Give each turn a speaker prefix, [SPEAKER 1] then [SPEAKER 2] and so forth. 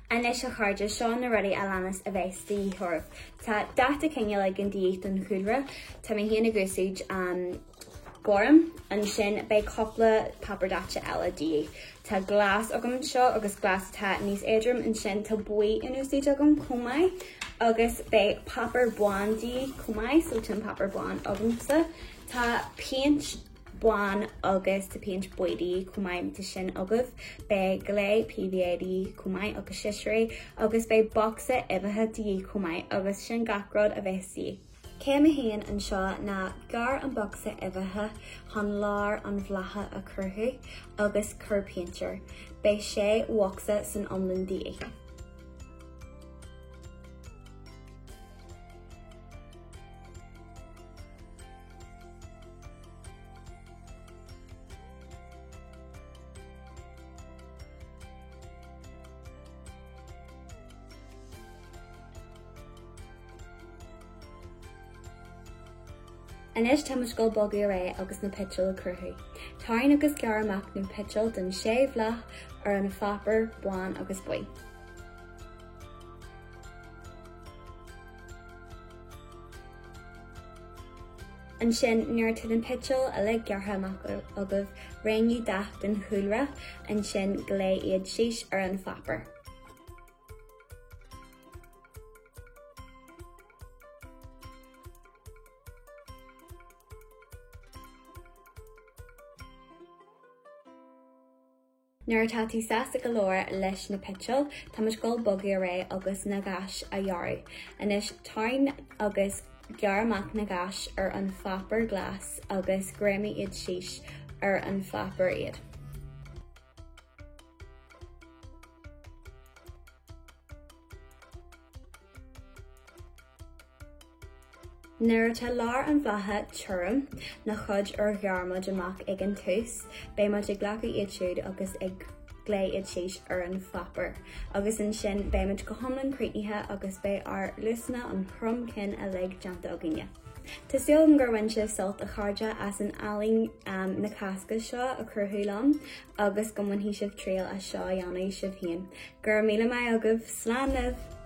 [SPEAKER 1] Anois a chairde, seo na rudaí a leanas a bheas de dhíth oraibh. Tá dath de chineál éigin de dhíth don chúlra. Tá mé féin ag úsáid an gorm. Ansin beidh cúpla páipéar daite eile de dhíth. Tá glas agam anseo agus glas atá níos éadrom. Ansin tá buí in úsáid agam chomh maith. Agus beidh páipéar bán de dhíth chomh maith, so tá an páipéar bán agamsa. Tá péint bán agus tá péint buí de dhíth chomh maith tá sin agaibh. Beidh glao PVA de dhíth chomh maith agus siosúraí agus beidh bocsa uibheacha de dhíth chomh maith agus sin gach rud a bheas de dhíth. Céim a haon anseo ná gearr an bocsa uibheacha chun lár an bhlátha a chruthú agus cuir péint air. Beidh sé bhocsa san iomlán de dhíth. Anois tá muid ag dul bogadh ar aghaidh agus na peitil a chruthú. Tarraing agus gearr amach na peitil don sé bhláth ar an pháipéar bán agus buí. Ansin, nuair atá na peitil uilig gearrtha amach agaibh, roghnaigh dath don chúlra, ansin glaoigh iad síos ar an pháipéar. Nuair atá tú sásta go leor leis na peitil, tá muid ag dul bogadh ar aghaidh agus na gais a dhearadh. Anois tarraing agus gearr amach na gais ar an pháipéar glas agus greamaigh iad síos ar an pháipéar iad. Nuair atá lár an bhlátha tirim, na cuid ar ghearr muid amach ag an tús, beidh muid ag glacadh iad siúd agus ag glao iad síos ar an pháipéar. Agus ansin beidh muid go hiomlán críochnaithe agus beidh ár lusanna an chromchinn uilig déanta againne. Tá súil agam gur bhain sibh sult a chairde as an ealaín na Cásca seo a chruthú liom agus go mbainfidh sibh triail as seo a dhéanamh sibh féin. Go raibh míle maith agaibh, slán libh!